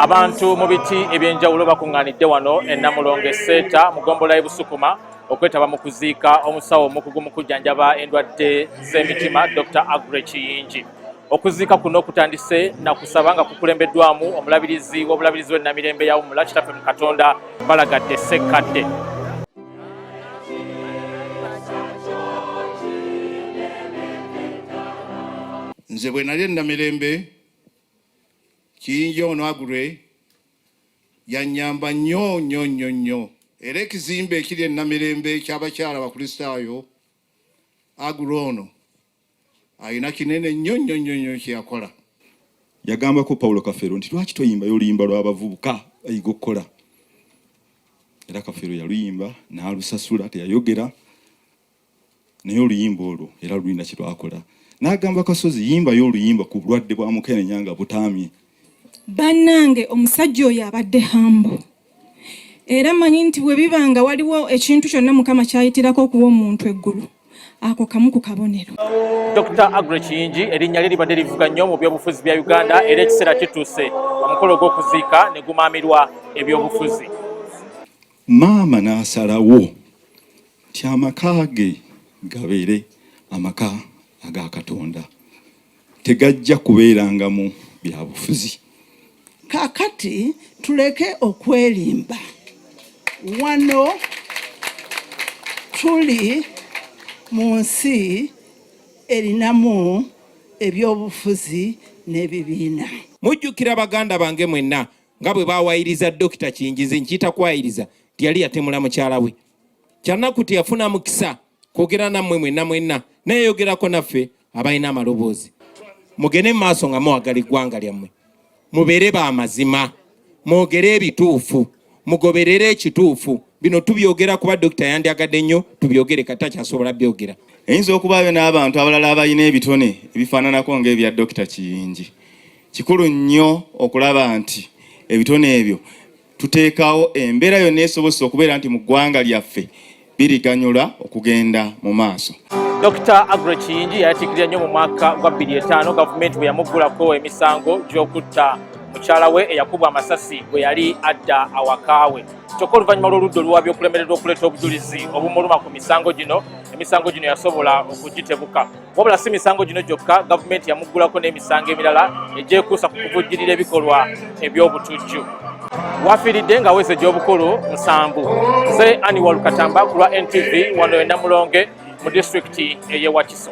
Abantu mu biti eby'enjawulo bakuŋŋaanidde wano e Namulonge Seeta mu ggombolola y'e Busukuma okwetaba mu kuziika omusawo omukugu mu kujjanjaba endwadde z'emitima Dr. Aggrey Kiyingi. Okuziika kuno kutandise na kusaba nga kukulembeddwamu omulabirizi w'obulabirizi w'e Namirembe yawummula Kitaffe mu Katonda Balagadde Ssekkadde. Nze bwe nali e Namirembe Kiyingi ono Aggrey yannyamba nnyo nnyo nnyo nnyo era ekizimbe ekiri e Namirembe eky'abakyala Abakristaayo Aggrey ono alina kinene nnyo nnyo nnyo nnyo kye yakola. Yagambako Paulo Kafeero nti lwaki toyimbayo oluyimba lw'abavubuka bayiga okukola, era Kafeero yaluyimba n'alusasula teyayogera. Naye oluyimba olwo era lulina kye lwakola. N'agamba Kasozi yimbayo oluyimba ku bulwadde bwa mukenenya nga butaamye. Bannange omusajja oyo abadde humble era manyi nti bwe biba nga waliwo ekintu kyonna Mukama kyayitirako okuwa omuntu eggulu ako kamu ku kabonero. Dr. Aggrey Kiyingi erinnya lye libadde livuga nnyo mu byobufuzi bya Uganda era ekiseera kituuse omukolo ogw'okuziika ne gumaamirwa ebyobufuzi. Maama n'asalawo nti amaka ge gabeere amaka aga Katonda, tegajja kubeerangamu byabufuzi. Kaakati tuleke okwerimba. Wano tuli mu nsi erinamu ebyobufuzi n'ebibiina. Mujjukira baganda bange mwenna nga bwe baawayiriza Dokita Kiyingi, nze nkiyita kwayiriza, nti yali yatemula mukyala we. Kyannaku teyafuna mukisa kwogera nammwe mwenna mwenna, naye yayogerako naffe abalina amaloboozi. Mugende mu maaso nga muwagala eggwanga lyammwe, mubeere ba mazima, mwogere ebituufu, mugoberere ekituufu. Bino tubyogera kuba Dokita yandyagadde nnyo tubyogere, kati takyasobola byogera. Eyinza okubaayo n'abantu abalala abalina ebitone ebifaananako ng'ebya Dokita Kiyingi. Kikulu nnyo okulaba nti ebitone ebyo tuteekawo embeera yonna esobozesa okubeera nti mu ggwanga lyaffe biriganyula okugenda mu maaso. Dokita Aggrey Kiyingi yayatiikirira nnyo mu mwaka gwa 2005 gavumenti bwe yamuggulako emisango gy'okutta mukyala we eyakubwa amasasi bwe yali adda awaka we. Kyokka oluvannyuma lw'oludda oluwaabi okulemererwa okuleeta obujulizi obumuluma ku misango gino, emisango gino yasobola okugitebuka. Wabula si misango gino gyokka, gavumenti yamuggulako n'emisango emirala egyekuusa ku kuvujjirira ebikolwa eby'obutujju. Wafiiridde ng'aweza egy'obukulu 70. Nze Aniwal Katamba ku lwa NTV wano e Namulonge mu disitulikiti ey'e Wakiso.